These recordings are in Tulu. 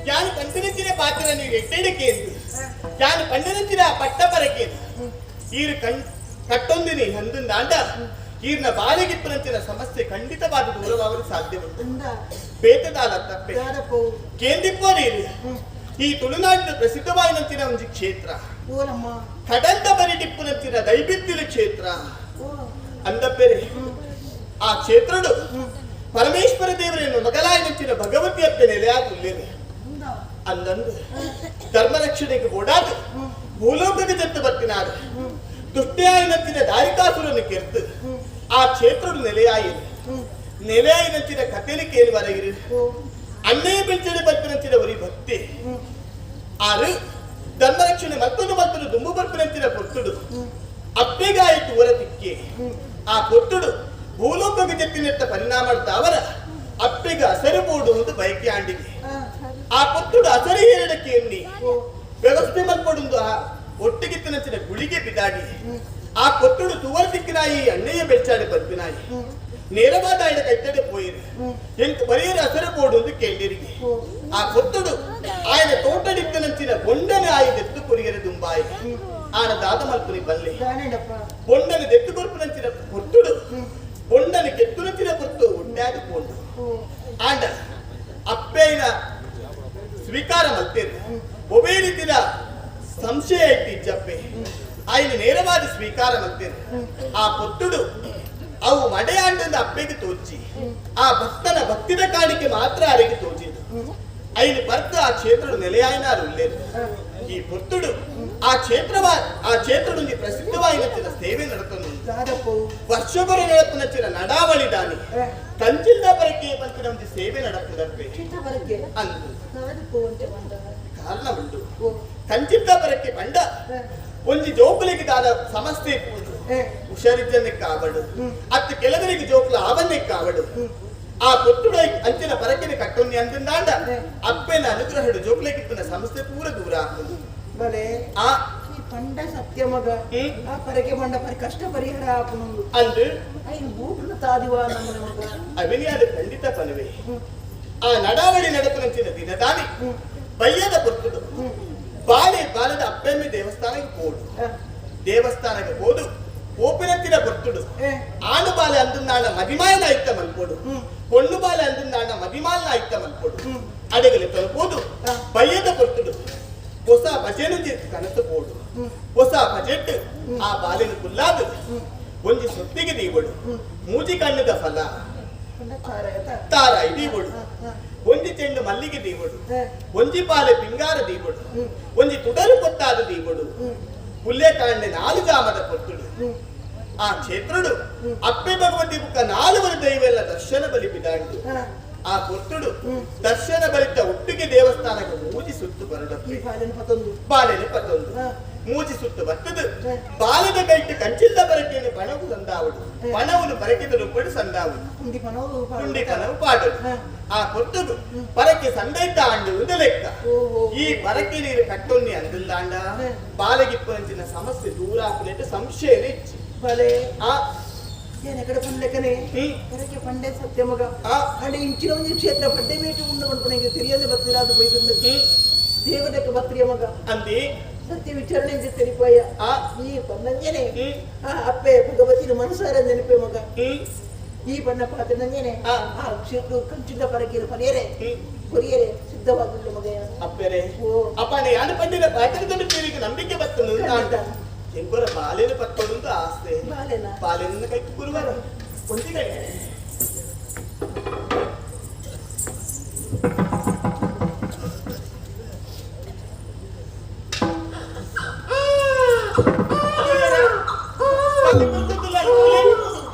ಯಾನು ಪಂಡನಂಚಿನ ಪಾತ್ರ ನೀರು ಎಟ್ಟೆಡಕ್ಕೆ ಎಂದು ಯಾನು ಪಂಡನಂಚಿನ ಪಟ್ಟ ಪರಕೆ ಈರು ಕಣ್ ಕಟ್ಟೊಂದಿನಿ ಅಂದಂದಾಂಡ ಈರ್ನ ಬಾಲೆಗಿಪ್ಪನಂಚಿನ ಸಮಸ್ಯೆ ಖಂಡಿತವಾದ ದೂರವಾಗಲು ಸಾಧ್ಯವುಂಟು. ಅಂದ. ಬೇತದಾಲ ತಪ್ಪೆ. ದಾದಪ್ಪು. ಕೇಂದಿಪ್ಪೋ ನೀರು ಈ ತುಳುನಾಡಿನ ಪ್ರಸಿದ್ಧವಾಯಿನಂಚಿನ ಒಂದು ಕ್ಷೇತ್ರ. ಓಲಮ್ಮ. ಕಡಲ್ದ ಬರಿಟಿಪ್ಪುನಂಚಿನ ದೈಬಿತ್ತಿನ ಕ್ಷೇತ್ರ. ಓ. ಅಂದಪ್ಪೆರೆ, ಆ ಕ್ಷೇತ್ರಡು ಪರಮೇಶ್ವರ ದೇವರನ್ನು ಮಗಲಾಯಿನಂಚಿನ ಭಗವತಿ ಅಪ್ಪೆ ನೆಲೆಯಾಗುಲ್ಲೇನೆ. ಅಂದ. ಅಂದಂದು ಧರ್ಮ ರಕ್ಷಣೆಗೆ ಓಡಾದು ಭೂಲೋಕದ ಜೊತೆ ಬರ್ತಿನಾರು ದುಷ್ಟೆಯಾಯಿನಂಚಿನ ದಾರಿಕಾಸುರನ್ನು ಕೆರ್ದು ಆ ಕ್ಷೇತ್ರಡು ನೆಲೆಯಾಯಿರು. ನೆಲೆಯಾಯಿನಂಚಿನ ಕಥೆಲಿ ಕೇಳುವರಗಿರು. ಓ. ಅಣ್ಣೇ ಬೆಂಚಡೆ ಬರ್ಪಿನಂಚಿನ ಒರಿ ಭಕ್ತಿ ಆರು ಧರ್ಮ ರಕ್ಷಣೆ ಮತ್ತೊಂದು ಮತ್ತೊಂದು ದುಂಬು ಬರ್ಪಿನಂಚಿನ ಪೊರ್ತುಡು ಅಪ್ಪೆಗಾಯಿತು ಹೊರ ತಿಕ್ಕೆ. ಆ ಪೊರ್ತುಡು ಭೂಲೋಕದ ಜತ್ತಿನೆತ್ತ ಪರಿಣಾಮ ಅವರ ಅಪ್ಪೆಗ ಅಸರು ಬೋಡು ಒಂದು ಬಯಕೆ ಆಂಡಿಗೆ. ಆ ಪೊತ್ತುಡು ಅಸರಿ ಹೇರಡಕ್ಕೆ ಎನ್ನಿ ವ್ಯವಸ್ಥೆ ಮಲ್ಪಡುಂದು ಆ ಒಟ್ಟಿಗಿತ್ತನಂಚಿನ ಗುಳಿಗೆ ಬಿದಾಡಿ ಆ ಕೊತ್ತುಡು ತುವರ್ ದಿಕ್ಕಿನಾಯಿ ಅಣ್ಣಯ್ಯ ಬೆಚ್ಚಾಡಿ ಬರ್ಪಿನಾಯಿ ನೇರವಾದ ಆಯ್ದ ಕೈತಡೆ ಪೋಯಿರು. ಎಂಕ್ ಬರಿಯರ ಅಸರ ಬೋಡು ಒಂದು ಕೇಂದಿರಿಗೆ. ಆ ಕೊತ್ತುಡು ಆಯನ ತೋಟಡಿತ್ತನಂಚಿನ ಬೊಂಡನೆ ಆಯಿ ದೆತ್ತು ಕೊರಿಯರ ದುಂಬಾಯಿ ಆನ ದಾದ ಮಲ್ಪುನಿ ಬಲ್ಲೆ. ದಾನೇಡಪ್ಪ. ಬೊಂಡನೆ ದೆತ್ತು ಕೊರ್ಪುನಂಚಿನ ಕೊತ್ತುಡು ಬೊಂಡನೆ ಕೆತ್ತುನಂಚಿನ ಕೊತ್ತು ಉಂಡ್ಯಾದು ಪೋಂಡು. ಓ. ಆಂಡ ಅಪ್ಪೇನ ಸ್ವೀಕಾರ ಮಲ್ತೇನೆ ಒಬ್ಬೇ ರೀತಿಯ ಸಂಶಯ ಇಟ್ಟು ಇಜ್ಜಪ್ಪೆ ಆಯ್ನ ನೇರವಾದ ಸ್ವೀಕಾರ ಮಲ್ತೇನೆ. ಆ ಪೊತ್ತುಡು ಅವು ಮಡೆಯಾಂಡಂದ ಅಪ್ಪೆಗೆ ತೋಚಿ ಆ ಭಕ್ತನ ಭಕ್ತಿದ ಕಾಣಿಕೆ ಮಾತ್ರ ಅರೆಗೆ ತೋಚಿದ್ದು. ಐನು ಬರ್ತ ಆ ಕ್ಷೇತ್ರದ ನೆಲೆಯಾಯಿನಾರು ಉಲ್ಲೇರು. ಈ ಪೊತ್ತುಡು ಆ ಕ್ಷೇತ್ರವ ಆ ಕ್ಷೇತ್ರದೊಂದು ಪ್ರಸಿದ್ಧವಾಯಿನ ಸೇವೆ ನಡತನು. ದಾದಪ್ಪು. ವರ್ಷಗೊರ ನಡಪುನಚ್ಚಿನ ನಡಾವಳಿ ದಾನಿ ಕಂಚಿಲ್ದ ಪರಕೆ ಪಂಚಿನ ಒಂದು ಸೇವೆ ನಡಪುದಪ್ಪೆ. ಚಿತ್ತ ಬರಕ್ಕೆ. ಅಂದು. ದಾದಪ್ಪು ಅಂತೆ ಬಂದ. ಕಾರಣ ಉಂಟು. ಓ. ಕಂಚಿಲ್ದ ಪರಕ್ಕೆ ಪಂಡ ಒಂಜಿ ಜೋಕುಲಿಗೆ ದಾದ ಸಮಸ್ಯೆ ಇಪ್ಪುಂಡು, ಹುಷಾರಿದ್ದನ್ನೇ ಕಾವಡು ಅತ್ತು ಕೆಲವರಿಗೆ ಜೋಕುಲ ಆವನ್ನೇ ಕಾವಡು. ಆ ಪೊತ್ತುಡ ಅಂಚಿನ ಪರಕೆನೆ ಕಟ್ಟೊನ್ನಿ ಅಂದಿಂದಾಂಡ ಅಪ್ಪೆನ ಅನುಗ್ರಹಡು ಜೋಕುಲಿಗೆ ಸಮಸ್ಯೆ ಪೂರ ದೂರ ಆಪುಂಡು. ಬಲೆ. ಆ. ಈ ಪಂಡ ಸತ್ಯ ಮಗ. ಆ ಪರಕೆ ಮಂಡ ಪರಿ ಕಷ್ಟ ಪರಿಹಾರ ಆಪುನೊಂದು. ಅಂದು. ಐನು ಬೂಟುನ ತಾದಿವಾ ನಮ್ಮ ಮಗ. ಅವಿನಿಯಾದ ಖಂಡಿತ ಪನವೆ. ಆ ನಡಾವಳಿ ನಡಪುನಂಚಿನ ದಿನದಾನಿ ಬಯ್ಯದ ಪೊರ್ತುಡು ಬಾಲೆ ಬಾಲದ ಅಪ್ಪೆಮ್ಮೆ ದೇವಸ್ಥಾನಕ್ಕೆ ಹೋಡು. ದೇವಸ್ಥಾನಕ್ಕೆ ಹೋದು ಓಪಿನತ್ತಿನ ಪೊರ್ತುಡು ಆನು ಬಾಲೆ ಅಂದುನ್ನಾಣ ಮದಿಮಾಯನ ಆಯ್ತ ಮಲ್ಪೋಡು, ಪೊಣ್ಣು ಬಾಲೆ ಅಂದುನ್ನಾಣ ಮದಿಮಾಲ್ನ ಆಯ್ತ ಮಲ್ಪೋಡು. ಅಡಗಲೆ ತಲುಪೋದು ಬಯ್ಯದ ಪೊರ್ತುಡು ಹೊಸ ಭಜನೆ ಕನಸು ಪೋಡು. ಹೊಸ ಬಜೆಟ್ ಆ ಬಾಲೆನ ಕುಲ್ಲಾದು ಒಂಜಿ ಸೊತ್ತಿಗೆ ದೀವಡು, ಮೂಜಿ ಕಣ್ಣದ ಫಲ. ಪಂಡ ತಾರಾಯತ. ತಾರಾಯಿ ದೀವಡು, ಒಂಜಿ ಚೆಂಡು ಮಲ್ಲಿಗೆ ದೀವಡು, ಒಂಜಿ ಪಾಲೆ ಪಿಂಗಾರ ದೀವಡು, ಒಂಜಿ ತುಡರು ಕೊತ್ತಾದ ದೀವಡು. ಹುಲ್ಲೆ ಕಾಂಡೆ ನಾಲು ಜಾಮದ ಪೊರ್ತುಡು ಆ ಕ್ಷೇತ್ರಡು ಅಪ್ಪೆ ಭಗವತಿ ಬುಕ್ಕ ನಾಲ್ವರು ದೈವೆಲ್ಲ ದರ್ಶನ ಬಲಿ ಬಿದಾಂಡು. ಆ ಪೊರ್ತುಡು ದರ್ಶನ ಬಲಿತ ಒಟ್ಟಿಗೆ ದೇವಸ್ಥಾನಕ್ಕೆ ಮೂಜಿ ಸುತ್ತು ಈ ಬರಡಪ್ಪೆ. ಬಾಲೆನ ಪತೊಂದು. ಬಾಲೆನ ಪತ್ತೊಂದು ಮೂಜಿ ಸುತ್ತು ಬರ್ತದು. ಬಾಲದ ಕೈಟ್ ಕಂಚಿಲ್ದ ಬರಕೆಯನ್ನು ಪಣವು ಸಂದಾವಡು, ಪಣವನ್ನು ಬರಕಿದ ರೂಪಡು ಸಂದಾವಡು. ಪುಂಡಿ ಪನವು. ಪುಂಡಿ ಪಣವು ಪಾಡಡು. ಆ ಪೊರ್ತುಡು ಪರಕ್ಕೆ ಸಂದೈತ ಆಂಡು ಒಂದು ಲೆಕ್ಕ. ಓಹೋ. ಈ ಪರಕ್ಕೆ ನೀರು ಕಟ್ಟೊನ್ನಿ ಅಂದಂದಾಂಡ ಬಾಲಗಿಪ್ಪಂಚಿನ ಸಮಸ್ಯೆ ದೂರ ಆಪುನೆಟ್ ಸಂಶಯನೇ ಇಚ್ಚಿ. ಬಲೆ. ಆ. ಏನ ಕಡೆ ಪಂಡ್ಲೆಕ್ಕನೆ. ಪರಕೆ ಪಂಡೆ ಸತ್ಯ ಮಗ. ಅಂಡೆ ಇಂಚಿನ ಒಂಜಿ ಕ್ಷೇತ್ರ ಪಡ್ಡೆ ಮೇಟು ಉಂಡು ಮನ್ಪುನೆಗೆ ತಿಳಿಯದೆ ಬತ್ತಿರಾದ ಪೊಯ್ತುಂಡು. ದೇವದಕ್ಕೆ ಬತ್ರಿಯ ಮಗ. ಅಂದಿ. ಸತ್ಯ ವಿಚಾರಣೆ ತೆರಿಪಾಯ. ಈ ಪನ್ನಂಜನೆ ಆ ಅಪ್ಪೆ ಭಗವತಿನ ಮನಸಾರ ನೆನಪೆ ಮಗ. ಈ ಬಣ್ಣ ಪಾತ್ರ ನಂಜನೆ ಆ ಕ್ಷೇತ್ರ ಕಂಚಿನ ಪರಕೇರು ಪರಿಯರೆ ಕೊರಿಯರೆ ಸಿದ್ಧವಾಗುಲ್ಲ ಮಗಯ. ಅಪ್ಪೆರೆ. ಓ. ಅಪ್ಪಣೆ ಯಾನು ಪಂಡಿನ ಪಾತ್ರದಲ್ಲಿ ಪೀರಿಗೆ ನಂಬಿಕೆ ಬತ್ತನು. ಖಂಡಿತ. ಎಂಕೊರ ಬಾಲೆನ ಪತ್ತೊಂದು ಆಸ್ತೆ. ಬಾಲೆನ. ಬಾಲೆನ ಕೈ ಗುರುವಾರ ಒಂದಿ ಕೈ.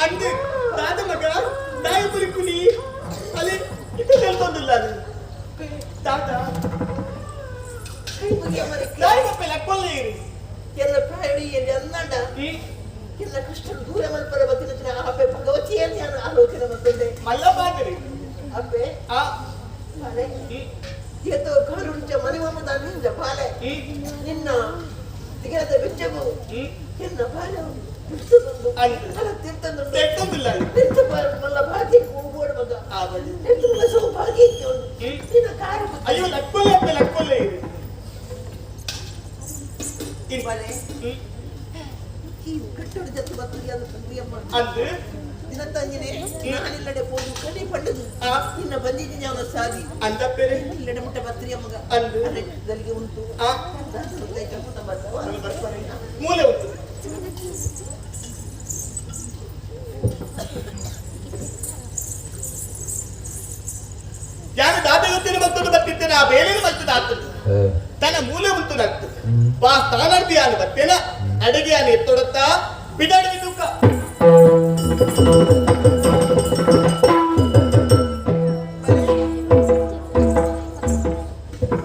ಅಂದು ದಾದ ಮಗ ದಾಯ ಪುರಿಪುನಿ ಅಲೆ ಇಟ್ಟು ಹೇಳ್ತೊಂದಿಲ್ಲ ಅದು ದಾದ. ಕೈ ಮುಗಿಯ ಮರಕ್ಕೆ. ದಾಯ ಬಪ್ಪೆ ಲಕ್ಕೊಲ್ಲ ಇರಿ. ಎಲ್ಲ. ಎಲ್ಲ ಕಷ್ಟ ದೂರ ಮಲ್ಪರ ಬತ್ತಿನ ಅಪ್ಪೆ ಭಗವತಿಯಲ್ಲಿ ನಾನು ಆಲೋಚನೆ ಮಾಡ್ಕೊಂಡೆ. ಮಲ್ಲ ಪಾತ್ರೆ. ಅಪ್ಪೆ ಆ. ಬಾಲೆ. ಏತೋ ಕಾರುಂಚ ಮನೆ ಮಮ್ಮದ ನಿಂದ ಬಾಲೆ. ನಿನ್ನ ದಿಗದ ಬೆಚ್ಚಗು ಎನ್ನ ಬಾಲೆ ಪುಸ್ತಕಂದು ಅಂದು. ಅಲ್ಲ ತಿರ್ತಂದು ತೆಟ್ಟೊಂದಿಲ್ಲ. ನಿಂತ ಮಲ್ಲ ಭಾಗ್ಯಕ್ಕೆ ಹೋಗ್ಬೋಡು ಮಗ. ಆ ಬಳಿ. ನಿಂತ ಮಗ ಸೌಭಾಗ್ಯ ಇತ್ತು. ನಿನ್ನ ಕಾರು. ಅಯ್ಯೋ ಲಕ್ಕೊಲ್ಲೆ ಅಪ್ಪೆ ಲಕ್ಕೊಲ್ಲೆ ಇದು. ಬಾಲೆ. ಈ ಕಟ್ಟಡ ಜೊತೆ ಬರ್ತದೆ ಅದು ತಂದ್ರಿಯಮ್ಮ. ಅಂದು. ದಿನತ್ತಂಜನೆ ನಾನಿಲ್ಲಡೆ ಪೋದು ಕಡಿ ಪಂಡದು. ಆ. ನಿನ್ನ ಬಂದಿದ್ದೀನಿ ಅವನ ಸಾದಿ. ಅಂದಪ್ಪೆರೆ. ಇಲ್ಲಡೆ ಮುಟ್ಟ ಬತ್ರಿಯ ಮಗ. ಅಂದು. ದಲಿಗೆ ಉಂಟು. ಆ. ಬರ್ತಾವ. ಮೂಲೆ ಉಂಟು. ಯಾರು ದಾದಗತ್ತಿನ ಮತ್ತೊಂದು ಬರ್ತಿದ್ದೇನೆ ಆ ಬೇಲೆನ ಮತ್ತದ ಆಗ್ತದೆ ತನ್ನ ಮೂಲೆ ಉಂಟು ನಗ್ತು ಬಾ ಸ್ಥಾನಾರ್ಥಿ ಯಾನು ಬರ್ತೇನ ಅಡಿಗೆ ಯಾನು ಎತ್ತೊಡತ್ತಾ ಬಿಡಾಡಿ ತೂಕ.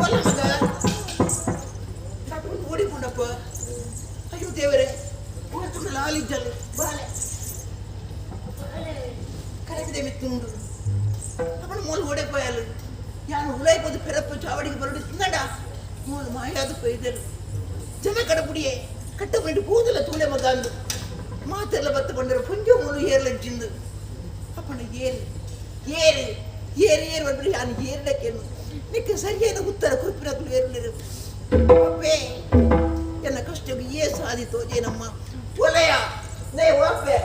ಒಲ್ಲ ಮಗ ಕಟ್ಕೊಂಡು ಓಡಿಕೊಂಡಪ್ಪ. ಅಯ್ಯೋ ದೇವರೇ, ಓಡ್ಕೊಂಡು ಲಾಲಿಜ್ಜಲು ಬಾಲೆ ಬಾಲೆ ಕರೆಕ್ಟ್ ಮಿತ್ತುಂಡು ಅವನು ಮೂಲ ಓಡೆಪೋಯಲು ಯಾನು ಉಲಾಯ್ಬೋದು ಪೆರಪ್ಪ ಚಾವಡಿಗೆ ಬರಡು ತಿನ್ನಡ ಮೂಲ ಮಾಯಾದು ಪೊಯ್ದರು ಜನ ಕಡಪುಡಿಯೇ ಕಟ್ಟ ಬಂದು ಕೂದಲ ತೂಳೆ ಮಗ ಅಂದು ಮಾತೆಲ್ಲ ಬತ್ತ ಬಂದರು ಪುಂಜ ಮೂಲು ಏರ್ಲಜ್ಜಿಂದು ಅಪ್ಪಣ ಏರು ಏರು ಏರು ಏರು ಬಂದ್ರೆ ಯಾನು ಏರ್ಲಕ್ಕೇನು ನಿಕ್ಕ ಸರಿಯಾದ ಉತ್ತರ ಕುರುಪಿನಕಲು ಏರ್ಲಿರು ಅಪ್ಪೇ ಎನ್ನ ಕಷ್ಟಕ್ಕೆ ಏ ಸಾಧಿತೋ ಏನಮ್ಮ ಒಲೆಯ ನೇ ವಾಪೆ.